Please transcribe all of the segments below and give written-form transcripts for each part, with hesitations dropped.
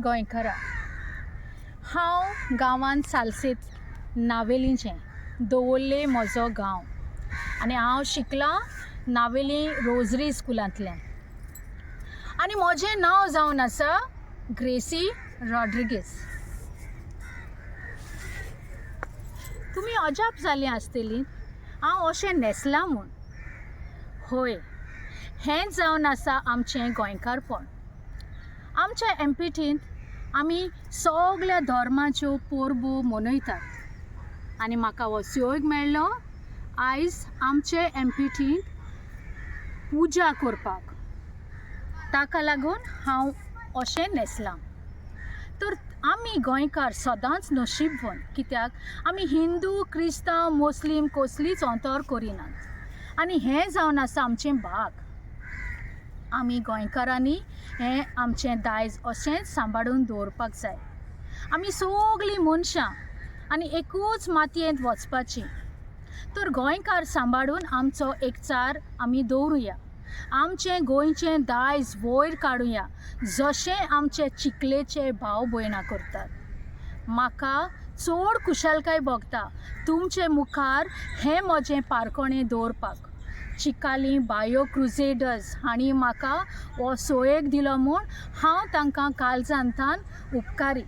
गोंयकारा. हांव गांवांत सालसेत नावेलीचें, दवर्ले म्हजो गांव आनी हांव शिकलां नावेली रोजरी स्कुलांतल्यान आनी म्हजें नांव जावन आसा ग्रेसी रॉड्रिगीस. तुमी अजाप जालीं आसतलीं हांव अशें न्हेसलां म्हूण. हय, हेंच जावन आसा आमचें गोंयकारपण. आमच्या एम पी टींत आमी सगल्या धर्माच्यो परबो मनयतात आनी म्हाका हो सुयोग मेळ्ळो आयज आमचे एम पी टींत पुजा करपाक. ताका लागून हांव अशें न्हेसलां. तर आमी गोंयकार सदांच नशीबवंत, कित्याक आमी हिंदू, क्रिस्तांव, मुस्लीम कसलीच अंतर करिनात आनी हें जावन आसा आमचें भाग. आमी गोंयकारांनी हें आमचें दायज अशेंच सांबाळून दवरपाक जाय. आमी सगलीं मनशां आनी एकूच मातयेंत वचपाचीं. तर गोंयकार सांबाळून आमचो एकचार आमी दवरुया. आमचें गोंयचें दायज वयर काडुया, जशें आमचे चिखलेचे भाव भयणां करतात. म्हाका चड खुशालकाय भोगता तुमचे मुखार हें म्हजें पारकोणें दवरपाक. चिकाली बायो क्रुजेडर्स हांणी म्हाका हो सोयेक दिलो म्हूण हांव तांकां काळजांतान उपकारी.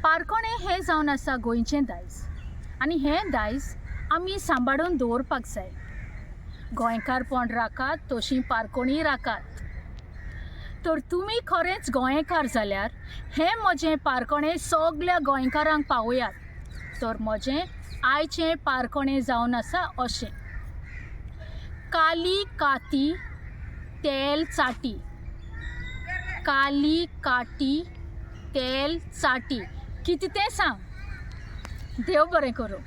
पारकोणें हें जावन आसा गोंयचें दायज आनी हें दायज आमी सांबाळून दवरपाक जाय. गोंयकारपण राखात तशी पारकोणी राखात. तर तुमी खरेंच गोंयकार जाल्यार हें म्हजें पारकोणें सगल्या गोंयकारांक पावयात. तर म्हजें आयचें पारकोणें जावन आसा अशें. काली काती तेल चाटी, काली काटी तेल चाटी. कितें तें सांग. देव बरें करूं.